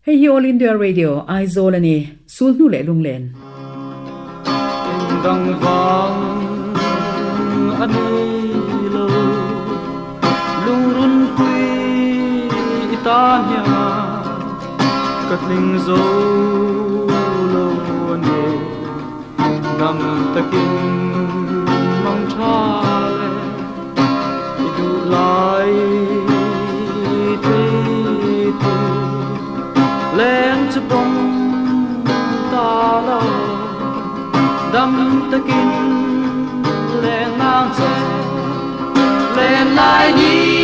Hei hi All India Radio, Aizawl a ni. Sulhnu leh lunglen. Engdang vang a ni lo, lungrun pui i ta hian ka tling zo lo a ni. Dam takin mang tha le i duh lai thei tu leng chu pawm ta lo dam takin leng nang che len lai ni.